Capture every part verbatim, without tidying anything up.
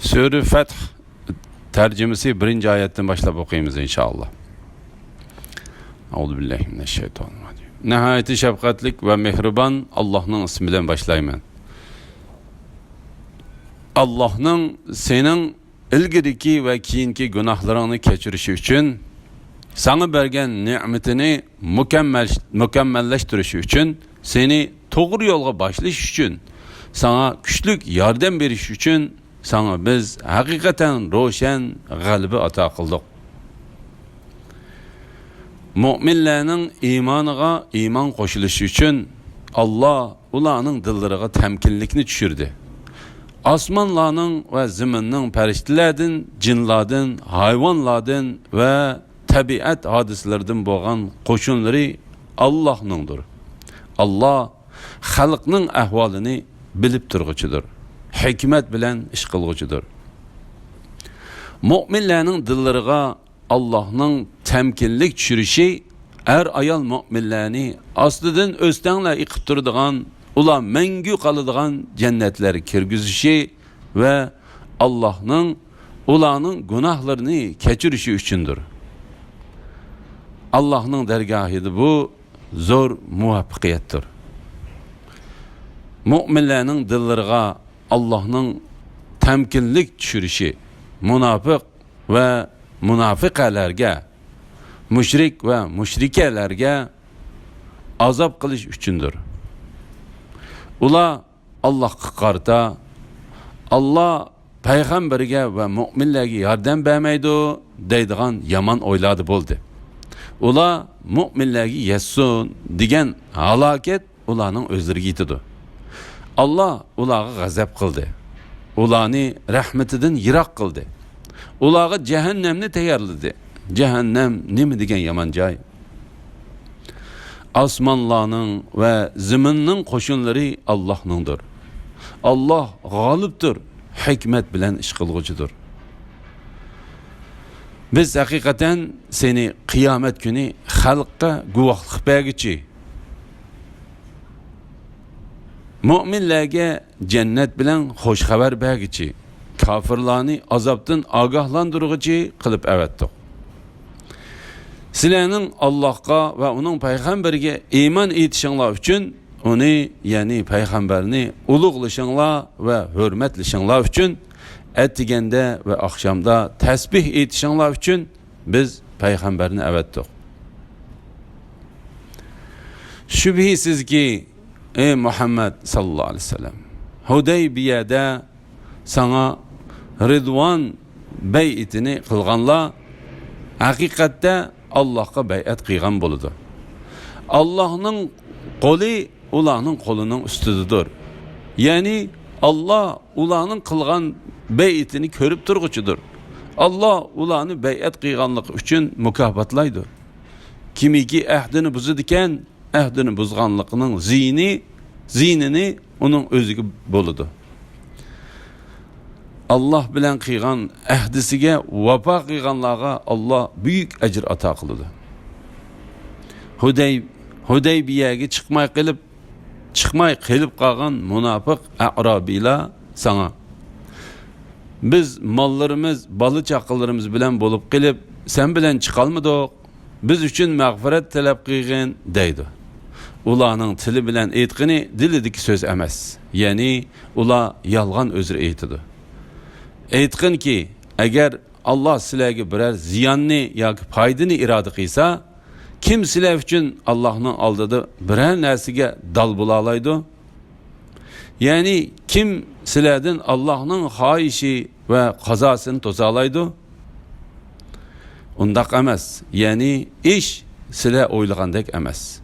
سۈرە فەتھ تەرجىمىسى بىرىنچى ئايەتتىن باشلاپ ئوقۇيمىز، ئىنشائاللا. ئەئۇزۇ بىللاھى مىنەششەيتانىررەجىم. ناھايىتى شەپقەتلىك ۋە مېھرىبان ئاللاھنىڭ ئىسمى بىلەن باشلايمەن. ئاللاھنىڭ سېنىڭ ئىلگىرىكى ۋە كېيىنكى گۇناھلىرىڭنى كەچۈرۈشى ئۈچۈن، ساڭا بەرگەن نېمىتىنى مۇكەممەل-، مۇكەممەللەشتۈرۈشى ئۈچۈن، سېنى توغرا يولغا باشلىشى ئۈچۈن، ساڭا كۈچلۈك ياردەم بېرىشى ئۈچۈن، ساڭا بىز ھەقىقەتەن روشەن غەلىبە ئاتا قىلدۇق. مۆمىنلەرنىڭ ئىمانىغا ئىمان قوشۇلۇشى ئۈچۈن ئاللا ئۇلارنىڭ دىللىرىغا تەمكىنلىكنى چۈشۈردى. ئاسمانلارنىڭ ۋە زېمىننىڭ پەرىشتىلەردىن، جىنلاردىن، ھايۋانلاردىن ۋە تەبىئەت ھادىسىلىرىدىن بولغان قوشۇنلىرى ئاللاھنىڭدۇر. ئاللا خەلقنىڭ ئەھۋالىنى بىلىپ تۇرغۇچىدۇر، ھېكمەت بىلەن ئىش قىلغۇچىدۇر. مۆمىنلەرنىڭ دىللىرىغا ئاللاھنىڭ تەمكىنلىك چۈشۈرۈشى ئەر-ئايال مۆمىنلەرنى ئاستىدىن ئۆستەڭلەر ئېقىپ تۇرىدىغان، ئۇلار مەڭگۈ قالىدىغان جەننەتلەرگە كىرگۈزۈشى ۋە ئاللاھنىڭ ئۇلارنىڭ گۇناھلىرىنى كەچۈرۈشى ئۈچۈندۇر. ئاللاھنىڭ دەرگاھىدا بۇ زور مۇۋەپپەقىيەتتۇر. مۆمىنلەرنىڭ دىللىرىغا ئاللاھنىڭ تەمكىنلىك چۈشۈرۈشى مۇناپىق ۋە مۇناپىقەلەرگە، مۇشرىك ۋە مۇشرىكەلەرگە ئازاب قىلىش ئۈچۈندۇر. ئۇلار ئاللاھقا قارىتا، «ئاللا پەيغەمبەرگە ۋە مۆمىنلەرگە ياردەم بەرمەيدۇ» دەيدىغان يامان ئويلاردا بولدى. ئۇلار مۆمىنلەرگە يەتسۇن دېگەن ھالاكەت ئۇلارنىڭ ئۆزلىرىگە يېتىدۇ. ئاللا ئۇلارغا غەزەپ قىلدى. ئۇلارنى رەھمىتىدىن يىراق قىلدى. ئۇلارغا جەھەننەمنى تەييارلىدى. جەھەننەم نېمە دېگەن يامان جاي! ئاسمانلارنىڭ ۋە زېمىننىڭ قوشۇنلىرى ئاللاھنىڭدۇر. ئاللاھ غالىبتۇر، ھېكمەت بىلەن ئىش قىلغۇچىدۇر. بىز ھەقىقەتەن سېنى قىيامەت كۈنى خەلققە گۇۋاھلىق بەرگۈچى، مۆمىنلەرگە جەننەت بىلەن خوش خەۋەر بەرگۈچى، كاپىرلارنى ئازابتىن ئاگاھلاندۇرغۇچى قىلىپ ئەۋەتتۇق. سىلەرنىڭ ئاللاھقا ۋە ئۇنىڭ پەيغەمبىرىگە ئىمان ئېيتىشىڭلار ئۈچۈن، ئۇنى، يەنى پەيغەمبەرنى ئۇلۇغلىشىڭلار ۋە ھۆرمەتلىشىڭلار ئۈچۈن، ئەتىگەندە ۋە ئاخشامدا تەسبىھ ئېيتىشىڭلار ئۈچۈن بىز پەيغەمبەرنى ئەۋەتتۇق. شۈبھىسىزكى، ئەي مۇھەممەد ساللاللاھۇ ئەلەيھى ۋەسەللەم، ھۇدەيبىيەدە ساڭا رىدۋان بەيئىتىنى قىلغانلار ھەقىقەتتە ئاللاھقا بەيئەت قىلغان بولىدۇ. ئاللاھنىڭ قولى ئۇلارنىڭ قولىنىڭ ئۈستىدىدۇر. يەنى ئاللا ئۇلارنىڭ قىلغان بەيئىتىنى كۆرۈپ تۇرغۇچىدۇر. ئاللا ئۇلارنى بەيئەت قىلغانلىقى ئۈچۈن مۇكاپاتلايدۇ. كىمكى ئەھدىنى بۇزىدىكەن، ئەھدىنى بۇزغانلىقىنىڭ زىيىنى، زىيىنىنى ئۇنىڭ ئۆزىگە بولىدۇ. ئاللا بىلەن قىلغان ئەھدىسىگە ۋاپا قىلغانلارغا ئاللا بۈيۈك ئەجىر ئاتا قىلىدۇ. ھۇدەي-، ھۇدەيبىيەگە چىقماي قېلىپ، چىقماي قېلىپ قالغان مۇناپىق ئەئرابىيلار ساڭا، «بىز ماللىرىمىز، بالا-چاقىلىرىمىز بىلەن بولۇپ قېلىپ، سەن بىلەن چىقالمىدۇق. بىز ئۈچۈن مەغپىرەت تەلەپ قىلغىن» دەيدۇ. ئۇلارنىڭ تىلى بىلەن ئېيتقىنى دىلىدىكى سۆز ئەمەس. يەنى ئۇلار يالغان ئۆزرە ئېيتىدۇ. ئېيتقىنكى، ئەگەر ئاللا سىلەرگە بىرەر زىياننى ياكى پايدىنى ئىرادە قىلسا، كىم سىلەر ئۈچۈن ئاللانىڭ ئالدىدا بىرەر نەرسىگە دال بولالايدۇ؟ يەنى كىم سىلەردىن ئاللانىڭ خاھىشى ۋە قازاسىنى توسالايدۇ؟ ئۇنداق ئەمەس، يەنى ئىش سىلەر ئويلىغاندەك ئەمەس.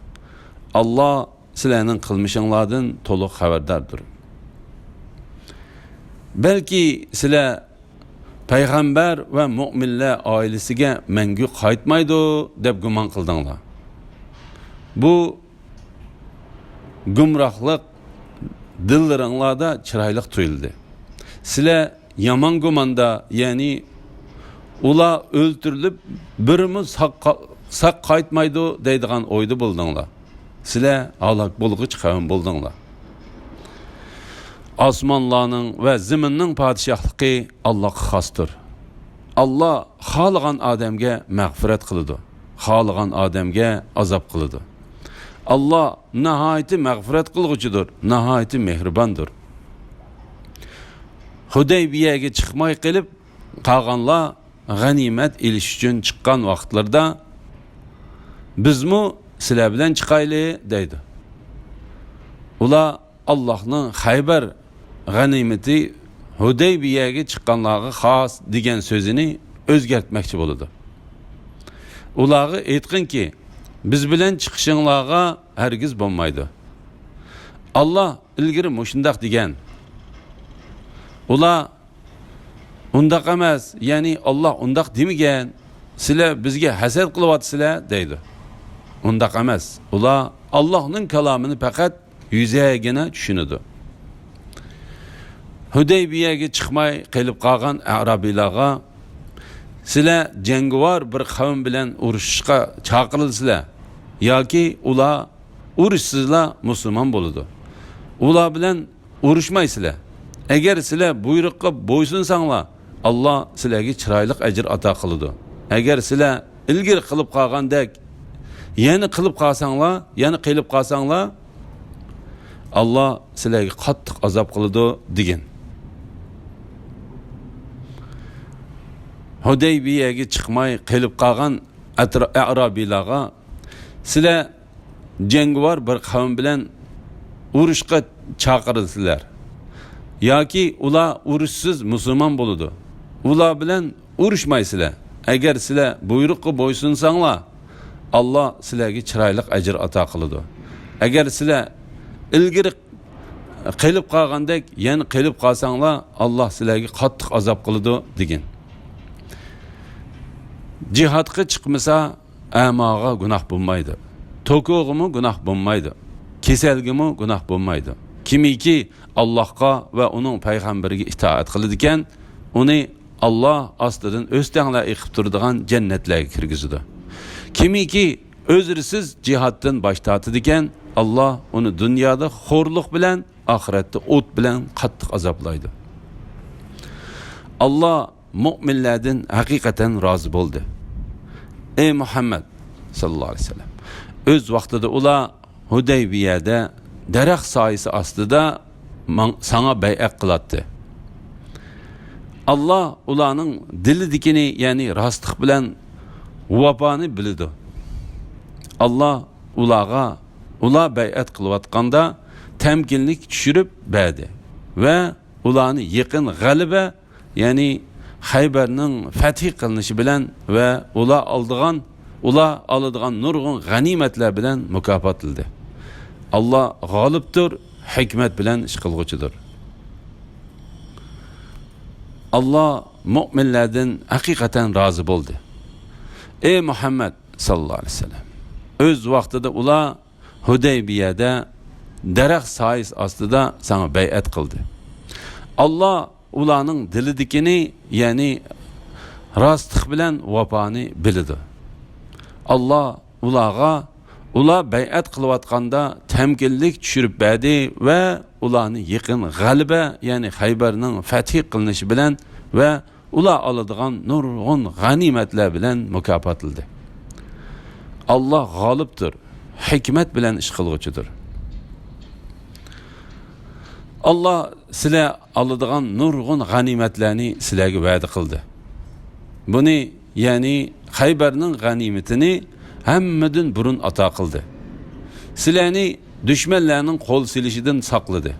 ئاللا سىلەرنىڭ قىلمىشىڭلاردىن تولۇق خەۋەرداردۇر. بەلكى سىلەر پەيغەمبەر ۋە مۆمىنلەر ئائىلىسىگە مەڭگۈ قايتمايدۇ دەپ گۇمان قىلدىڭلار. بۇ گۇمراھلىق دىللىرىڭلاردا چىرايلىق تۇيۇلدى. سىلەر يامان گۇماندا، يەنى ئۇلار ئۆلتۈرۈلۈپ بىرىمۇ ساق، ساق قايتمايدۇ دەيدىغان ئويدا بولدۇڭلار. سىلەر ھالاك بولغۇچى قەۋم بولدۇڭلار. ئاسمانلارنىڭ ۋە زېمىننىڭ پادىشاھلىقى ئاللاغا خاستۇر. ئاللا خالىغان ئادەمگە مەغپىرەت قىلىدۇ، خالىغان ئادەمگە ئازاب قىلىدۇ. ئاللا ناھايىتى مەغپىرەت قىلغۇچىدۇر، ناھايىتى مېھرىباندۇر. ھۇدەيبىيەگە چىقماي قېلىپ قالغانلار غەنىيمەت ئېلىش ئۈچۈن چىققان ۋاقىتلىرىدا، بىزمۇ سىلەر بىلەن چىقايلى، دەيدۇ. ئۇلار ئاللاھنىڭ خەيبەر غەنىيمىتى ھۇدەيبىيەگە چىققانلارغا خاس دېگەن سۆزىنى ئۆزگەرتمەكچى بولىدۇ. ئۇلارغا ئېيتقىنكى، بىز بىلەن چىقىشىڭلارغا ھەرگىز بولمايدۇ. ئاللاھ ئىلگىرى مۇشۇنداق دېگەن. ئۇلار ئۇنداق ئەمەس، يەنى ئاللاھ ئۇنداق دېمىگەن، سىلەر بىزگە ھەسەت قىلىۋاتىسىلەر، دەيدۇ. ئۇنداق ئەمەس، ئۇلار ئاللاھنىڭ كالامىنى پەقەت يۈزەگىنە چۈشىنىدۇ. ھۇدەيبىيەگە چىقماي قېلىپ قالغان ئەرابىيلارغا، سىلەر جەڭگىۋار بىر قەۋم بىلەن ئۇرۇشۇشقا چاقىرىلىسىلەر ياكى ئۇلار ئۇرۇشسىزلا مۇسۇلمان بولىدۇ. ئۇلار بىلەن ئۇرۇشمايسىلەر. ئەگەر سىلەر بۇيرۇققا بويسۇنساڭلار، ئاللاھ سىلەرگە چىرايلىق ئەجىر ئاتا قىلىدۇ. ئەگەر سىلەر ئىلگىرى قىلىپ قالغاندەك يەنە قىلىپ قالساڭلار، يەنە قېلىپ قالساڭلار، ئاللاھ سىلەرگە قاتتىق ئازاب قىلىدۇ، دېگەن. ھۇدەيبىيەگە چىقماي قېلىپ قالغان ئەترا-، ئەرابىيلارغا، سىلەر جەڭگىۋار بىر قەۋم بىلەن ئۇرۇشقا چاقىرىلىسىلەر ياكى ئۇلار ئۇرۇشسىز مۇسۇلمان بولىدۇ. ئۇلار بىلەن ئۇرۇشمايسىلەر. ئەگەر سىلەر بۇيرۇققا بويسۇنساڭلار، ئاللاھ سىلەرگە چىرايلىق ئەجىر ئاتا قىلىدۇ. ئەگەر سىلەر ئىلگىرى قېلىپ قالغاندەك يەنە قېلىپ قالساڭلار، ئاللاھ سىلەرگە قاتتىق ئازاب قىلىدۇ، دېگەن. جىھادقا چىقمىسا، ئەماغا گۇناھ بولمايدۇ. توكۇغىمۇ گۇناھ بولمايدۇ. كېسەلگىمۇ گۇناھ بولمايدۇ. كىمكى ئاللاھقا ۋە ئۇنىڭ پەيغەمبىرىگە ئىتائەت قىلىدىكەن، ئۇنى ئاللاھ ئاستىدىن ئۆستەڭلار ئېقىپ تۇرىدىغان جەننەتلەرگە كىرگۈزىدۇ. كىمكى ئۆزرىسىز جىھادتىن باش تارتىدىكەن، ئاللاھ ئۇنى دۇنيادا خورلۇق بىلەن، ئاخىرەتتە ئوت بىلەن قاتتىق ئازابلايدۇ. ئاللاھ مۆمىنلەردىن ھەقىقەتەن رازى بولدى. ئەي مۇھەممەد ساللاللاھۇ ئەلەيھى ۋەسەللەم، ئۆز ۋاقتىدا ئۇلار ھۇدەيبىيەدە دەرەخ سايىسى ئاستىدا ماڭ-، ساڭا بەيئەت قىلاتتى. ئاللاھ ئۇلارنىڭ دىلىدىكىنى، يەنى راستلىق بىلەن ۋاپانى بىلىدۇ. ئاللاھ ئۇلارغا، ئۇلار بەيئەت قىلىۋاتقاندا تەمكىنلىك چۈشۈرۈپ بەردى ۋە ئۇلارنى يېقىن غەلىبە، يەنى خەيبەرنىڭ فەتھى قىلىنىشى بىلەن ۋە ئۇلار ئالىدىغان، ئۇلار ئالىدىغان نۇرغۇن غەنىيمەتلەر بىلەن مۇكاپاتلىدى. ئاللاھ غالىبتۇر، ھېكمەت بىلەن ئىش قىلغۇچىدۇر. ئاللاھ مۆمىنلەردىن ھەقىقەتەن رازى بولدى. ئەي مۇھەممەد ساللاللاھۇ ئەلەيھى ۋەسەللەم، ئۆز ۋاقتىدا ئۇلار ھۇدەيبىيەدە دەرەخ سايىسى ئاستىدا ساڭا بەيئەت قىلدى. ئاللاھ ئۇلارنىڭ دىلىدىكىنى، يەنى راستلىق بىلەن ۋاپانى بىلىدۇ. ئاللاھ ئۇلارغا، ئۇلار بەيئەت قىلىۋاتقاندا تەمكىنلىك چۈشۈرۈپ بەردى ۋە ئۇلارنى يېقىن غەلىبە، يەنى خەيبەرنىڭ فەتھى قىلىنىشى بىلەن ۋە ئۇلار ئالىدىغان نۇرغۇن غەنىيمەتلەر بىلەن مۇكاپاتلىدى. ئاللاھ غالىبتۇر، ھېكمەت بىلەن ئىش قىلغۇچىدۇر. ئاللاھ سىلەر ئالىدىغان نۇرغۇن غەنىيمەتلەرنى سىلەرگە ۋەدە قىلدى. بۇنى، يەنى خەيبەرنىڭ غەنىيمىتىنى ھەممىدىن بۇرۇن ئاتا قىلدى. سىلەرنى دۈشمەنلەرنىڭ قول سېلىشىدىن ساقلىدى.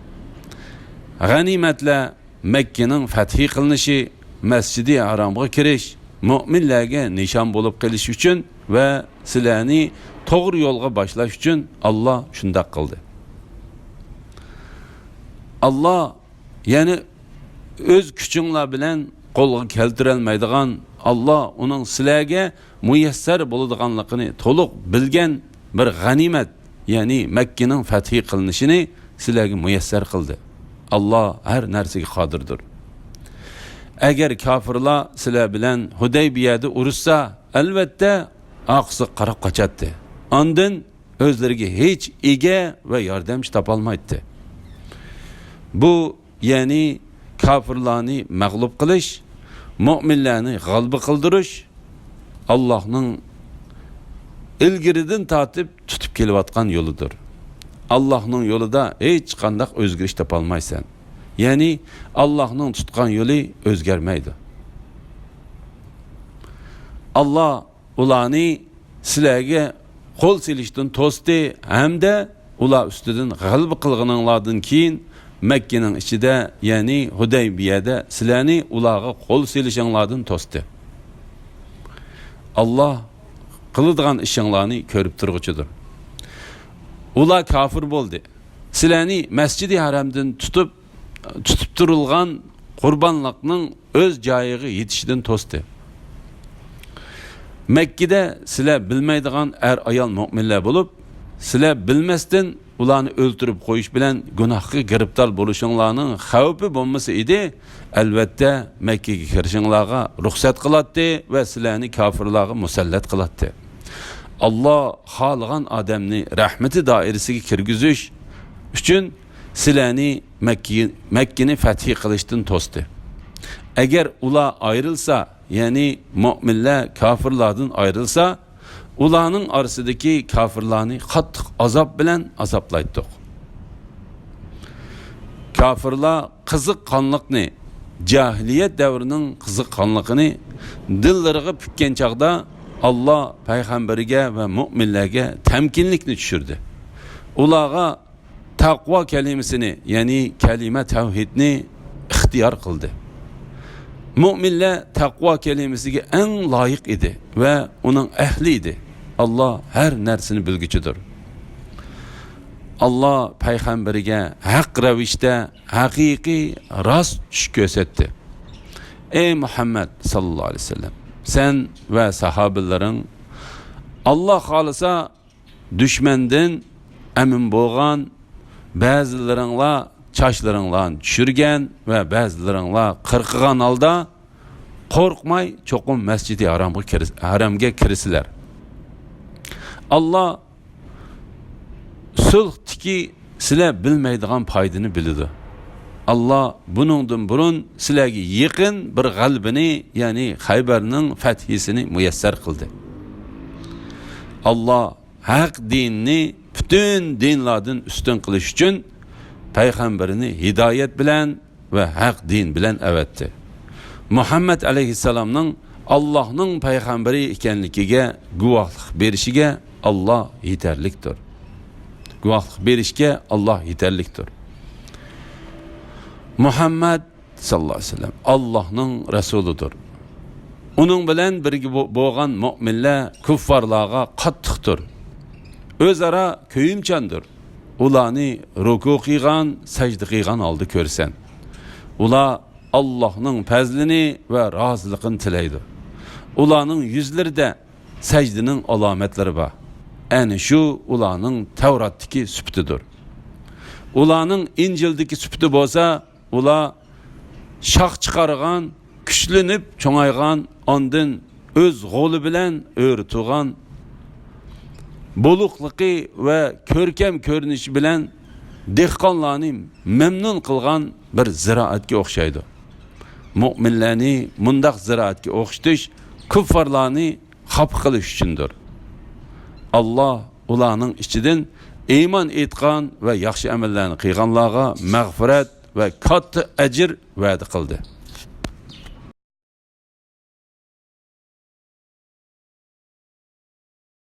غەنىيمەتلەر مەككىنىڭ فەتھى قىلىنىشى، مەسجىدى ھارامغا كىرىش، مۆمىنلەرگە نىشان بولۇپ قېلىش ئۈچۈن ۋە سىلەرنى توغرا يولغا باشلاش ئۈچۈن ئاللاھ شۇنداق قىلدى. ئاللاھ، يەنى ئۆز كۈچۈڭلار بىلەن قولغا كەلتۈرەلمەيدىغان، ئاللاھ ئۇنىڭ سىلەرگە مۇيەسسەر بولىدىغانلىقىنى تولۇق بىلگەن بىر غەنىيمەت، يەنى مەككىنىڭ فەتھى قىلىنىشىنى سىلەرگە مۇيەسسەر قىلدى. ئاللاھ ھەر نەرسىگە قادىردۇر. ئەگەر كاپىرلار سىلەر بىلەن ھۇدەيبىيەدە ئۇرۇشسا، ئەلۋەتتە ئارقىسىغا قاراپ قاچاتتى. ئاندىن ئۆزلىرىگە ھېچ ئىگە ۋە ياردەمچى تاپالمايتتى. بۇ يەنى كاپىرلارنى مەغلۇپ قىلىش، مۆمىنلەرنى غەلىبە قىلدۇرۇش ئاللاھنىڭ ئىلگىرىدىن تارتىپ تۇتۇپ كېلىۋاتقان يولىدۇر. ئاللاھنىڭ يولىدا ھېچقانداق ئۆزگىرىش تاپالمايسەن. يەنى ئاللاھنىڭ تۇتقان يولى ئۆزگەرمەيدۇ. ئاللاھ ئۇلارنى سىلەرگە قول سېلىشتىن توستى ھەمدە ئۇلار ئۈستىدىن غەلىبە قىلغىنىڭلاردىن كېيىن مەككىنىڭ ئىچىدە، يەنى ھۇدەيبىيەدە سىلەرنى ئۇلارغا قول سېلىشىڭلاردىن توستى. ئاللاھ قىلىدىغان ئىشىڭلارنى كۆرۈپ تۇرغۇچىدۇر. ئۇلار كاپىر بولدى. سىلەرنى مەسجىدى ھەرەمدىن تۇتۇپ، تۇتۇپ تۇرۇلغان قۇربانلىقنىڭ ئۆز جايىغا يېتىشىدىن توستى. مەككىدە سىلەر بىلمەيدىغان ئەر-ئايال مۆمىنلەر بولۇپ، سىلەر بىلمەستىن ئۇلارنى ئۆلتۈرۈپ قويۇش بىلەن گۇناھقا گىرىپتار بولۇشۇڭلارنىڭ خەۋپى بولمىسا ئىدى، ئەلۋەتتە، مەككىگە كىرىشىڭلارغا رۇخسەت قىلاتتى ۋە سىلەرنى كاپىرلارغا مۇسەللەت قىلاتتى. ئاللاھ خالىغان ئادەمنى رەھمىتى دائىرىسىگە كىرگۈزۈش ئۈچۈن سىلەرنى مەككە-، مەككىنى فەتھى قىلىشتىن توستى. ئەگەر ئۇلار ئايرىلسا، يەنى مۆمىنلەر كاپىرلاردىن ئايرىلسا، ئۇلارنىڭ ئارىسىدىكى كاپىرلارنى قاتتىق ئازاب بىلەن ئازابلايتتۇق. كاپىرلار قىزىق قانلىقنى، جاھىلىيەت دەۋرىنىڭ قىزىق قانلىقىنى دىللىرىغا پۈككەن چاغدا، ئاللاھ پەيغەمبىرىگە ۋە مۆمىنلەرگە تەمكىنلىكنى چۈشۈردى. ئۇلارغا تەقۋا كەلىمىسىنى، يەنى كەلىمە تەۋھىدنى ئىختىيار قىلدى. مۆمىنلەر تەقۋا كەلىمىسىگە ئەڭ لايىق ئىدى ۋە ئۇنىڭ ئەھلى ئىدى. ئاللاھ ھەر نەرسىنى بىلگۈچىدۇر. ئاللاھ پەيغەمبىرىگە ھەق رەۋىشتە ھەقىقىي راست چۈش كۆرسەتتى. ئەي مۇھەممەد ساللاللاھۇ ئەلەيھى ۋەسەللەم، سەن ۋە ساھابىلىرىڭ، ئاللاھ خالىسا، دۈشمەندىن ئەمىن بولغان، بەزىلىرىڭلار چاچلىرىڭلارنى چۈشۈرگەن ۋە بەزىلىرىڭلار قىرقىغان ھالدا قورقماي چوقۇم مەسجىدى ھارامغا كىرىس-، ھەرەمگە كىرىسىلەر. ئاللاھ سۇلھتىكى سىلەر بىلمەيدىغان پايدىنى بىلىدۇ. ئاللاھ بۇنىڭدىن بۇرۇن سىلەرگە يېقىن بىر غەلىبىنى، يەنى خەيبەرنىڭ فەتھىسىنى مۇيەسسەر قىلدى. ئاللاھ ھەق دىننى پۈتۈن دىنلاردىن ئۈستۈن قىلىش ئۈچۈن پەيغەمبىرىنى ھىدايەت بىلەن ۋە ھەق دىن بىلەن ئەۋەتتى. مۇھەممەد ئەلەيھىسسالامنىڭ ئاللاھنىڭ پەيغەمبىرى ئىكەنلىكىگە گۇۋاھلىق بېرىشىگە ئاللاھ يېتەرلىكتۇر. گۇۋاھلىق بېرىشكە ئاللاھ يېتەرلىكتۇر. مۇھەممەد ساللاللاھۇ ئەلەيھى ۋەسەللەم ئاللاھنىڭ رەسۇلىدۇر. ئۇنىڭ بىلەن بىرگە بو-، بولغان مۆمىنلەر كۇففارلارغا قاتتىقتۇر. ئۆزئارا كۆيۈمچاندۇر. ئۇلارنى رۇكۇ قىلغان، سەجدە قىلغان ھالدا كۆرىسەن. ئۇلار ئاللاھنىڭ پەزلىنى ۋە رازىلىقىنى تىلەيدۇ. ئۇلارنىڭ يۈزلىرىدە سەجدىنىڭ ئالامەتلىرى بار. ئەنە شۇ ئۇلارنىڭ تەۋراتتىكى سۈپىتىدۇر. ئۇلارنىڭ ئىنجىلدىكى سۈپىتى بولسا، ئۇلار شاخ چىقارغان، كۈچلىنىپ چوڭايغان، ئاندىن ئۆز غولى بىلەن ئۆرە تۇرغان، بولۇقلۇقى ۋە كۆركەم كۆرۈنۈشى بىلەن دېھقانلارنى مەمنۇن قىلغان بىر زىرائەتكە ئوخشايدۇ. مۆمىنلەرنى مۇنداق زىرائەتكە ئوخشىتىش كۇففارلارنى خاپا قىلىش ئۈچۈندۇر. ئاللاھ ئۇلارنىڭ ئىچىدىن ئىمان ئېيتقان ۋە ياخشى ئەمەللەرنى قىلغانلارغا مەغپىرەت ۋە كاتتا ئەجىر ۋەدە قىلدى.